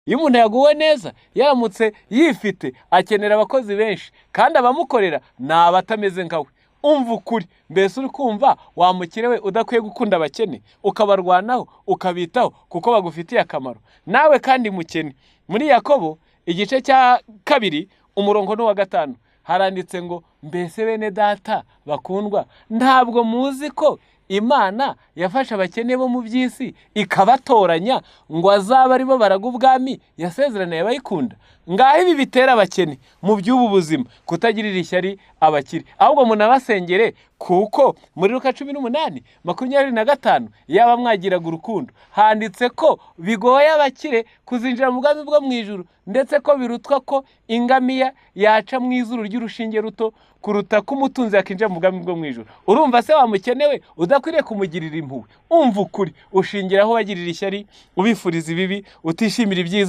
Iyo umuntu yaguwe neza, yaramutse yifite, akenera abakozi benshi, kandi abamukorera ni abatameze nka we. Umva ukuri, mbese uri kumva wa mukire we udakwiye gukunda abakene, ukabarwanaho, ukabitaho kuko bagufitiye akamaro? Nawe kandi mukene, muri Yakobo igice cya 2, umurongo ni uwa 5, haranditse ngo: "Mbese bene data bakundwa, ntabwo muzi ko Imana yafashe abakene bo mu by'isi ikabatoranya ngo azabe ari bo baraga ubwami yasezeraniye abayikunda?" Ngaho ibi bitera abakene mu by'ubu buzima kutagirira ishyari abakire, ahubwo munabasengere, kuko muri Luka 18:25, yaba mwagiraga urukundo, handitse ko bigoye abakire kuzinjira mu bwami bwo mu ijuru, ndetse ko birutwa ko ingamiya yaca mu izuru ry'urushinge ruto kuruta ko umutunzi yakinjira mu bwami bwo mu ijuru. Urumva se wa mukene we udakwiriye kumugirira impuhwe? Umva ukuri, ushingiraho ubagirira ishyari, ubifuriza ibibi, utishimira ibyiza.